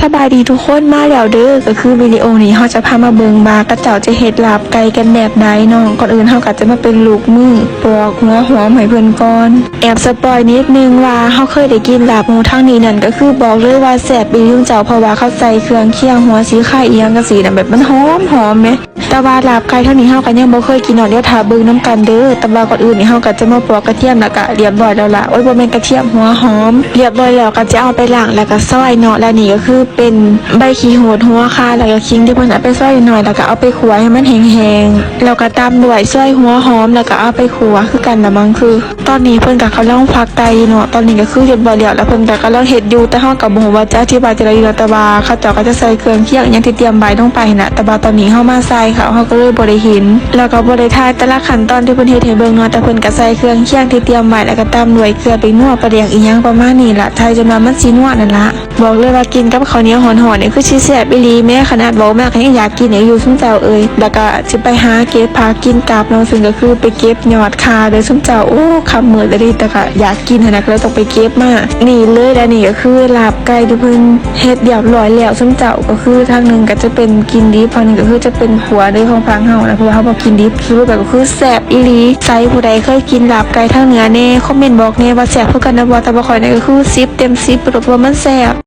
ສະບາຍດີທຸກຄົນ ມາແລ້ວເດີ້ ກໍຄືວິດີໂອນີ້ເຮົາຈະພາມາເບິ່ງວ່າເຂົາເຈົ້າຈະເຮັດລາບໄກ່ກັນແບບໃດເນາະ. ກ່ອນອື່ນເຮົາກໍຈະມາເປັນລູກມືປອກຫົວຫອມໃຫ້ເພິ່ນກ່ອນ. ແອບສະປອຍນິດໜຶ່ງວ່າເຮົາເຄີຍໄດ້ກິນລາບໝູທາງນີ້ນັ້ນ ກໍຄືບອກເລີຍວ່າແຊບອີ່ຫຼີເຈົ້າ ເພາະວ່າເຂົາໃສ່ເຄື່ອງຄຽງ ຫົວສີໄຄອີ່ຫຍັງຈັ່ງຊີ້ນະ ແບບມັນຫອມໆແໝ. ແຕ່ວ່າລາບໄກ່ທາງນີ້ເຮົາກໍຍັງບໍ່ເຄີຍກິນເນາະ ດຽວຖ້າເບິ່ງນຳກັນເດີ້. ແຕ່ວ່າກ່ອນອື່ນນີ້ເຮົາກໍຈະມາປອກກະທຽມ ແລ້ວກໍລຽບຮ້ອຍແລ້ວລະ ໂອ້ຍ ບໍ່ແມ່ນກະທຽມ ຫົວຫອມ ລຽບຮ້ອຍແລ້ວກໍຈະເອົາໄປລ້າງ ແລ້ວກໍຊອຍເນາະ. ແລະນີ້ກໍຄືເປັນໃບຂີ້ຫູດ ຫົວຂ່າ ແລ້ວກໍຂີງທີ່ເພິ່ນເອົາໄປຊອຍນ້ອຍໆ ແລ້ວກໍເອົາໄປຂົ້ວໃຫ້ມັນແຫ້ງໆ ແລ້ວກໍຕາມດ້ວຍຊອຍຫົວຫອມ ແລ້ວກໍເອົາໄປຂົ້ວຄືກັນລະມັ້ງ. ຄືຕອນນີ້ເພິ່ນກໍກຳລັງຟັກໄກ່ຢູ່ເນາະ ຕອນນີ້ກໍຄືຮຽບຮ້ອຍແລ້ວ ແລ້ວເພິ່ນກໍກຳລັງເຮັດຢູ່ ແຕ່ເຮົາກໍບໍ່ຮູ້ວ່າຈະອະທິບາຍຈັ່ງໃດເນາະ ແຕ່ວ່າເຂົາເຈົ້າກໍຈະໃສ່ເຄື່ອງຄຽງອີ່ຫຍັງທີ່ຕຽມໄວ້ລົງໄປຫັ້ນນະ. ແຕ່ວ່າຕອນນີ້ເຮົາມາສາຍເຂົ້າ ເຮົາກໍເລີຍບໍ່ໄດ້ເຫັນ ແລ້ວກໍບໍ່ໄດ້ຖ່າຍແຕ່ລະຂັ້ນຕອນທີ່ເພິ່ນເຮັດໃຫ້ເບິ່ງເນາະ. ແຕ່ເພິ່ນກໍໃສ່ເຄື່ອງຄຽງທີ່ຕຽມໄວ້ ແລ້ວກໍຕາມດ້ວຍເກືອ ແປ້ງນົວ ປາແດກອີ່ຫຍັງປະມານນີ້ລະ ຖ່າຍຈົນວ່າມັນຊິນົວນັ້ນລະ. ບອກເລີຍວ່າກິນກັບເຂົ້າໜຽວຮ້ອນໆນີ້ຄືຊິແຊບອີ່ຫຼີແມ້ ຂະໜາດເວົ້າມາກໍຍັງຢາກກິນອີກຢູ່ຊຸມເຈົ້າເອີຍ. ແລ້ວກໍຊິໄປຫາເກັບຜັກກິນກັບເນາະ ຊຶ່ງກໍຄືໄປເກັບຍອດຂ່າເດີ້ຊຸມເຈົ້າ. ໂອ້ ຄ່ຳມືດອີ່ຫຼີ ແຕ່ກໍຢາກກິນຫັ້ນນະ ກໍເລີຍຕ້ອງໄປເກັບມາ. ນີ້ເລີຍ ແລະນີ້ກໍຄືລາບໄກ່ທີ່ເພິ່ນເຮັດຮຽບຮ້ອຍແລ້ວ ຊຸມເຈົ້າ. ກໍຄືທາງໜຶ່ງກໍຈະເປັນກິນດິບ ທາງໜຶ່ງກໍຄືຈະເປັນຂົ້ວເດີ້ຂອງຝັ່ງເຮົານະ ເພາະວ່າເຮົາບໍ່ກິນດິບ. ສະຫຼຸບແລ້ວກໍຄືແຊບອີ່ຫຼີ. ໃສຜູ້ໃດເຄີຍກິນລາບໄກ່ທາງເໜືອແດ່ ຄອມເມັນບອກແດ່ວ່າແຊບຄືກັນນະບໍ່? ແຕ່ວ່າຂ້ອຍນີ້ກໍຄືສິບເຕັມສິບໂລດ ເພາະວ່າມັນແຊບ.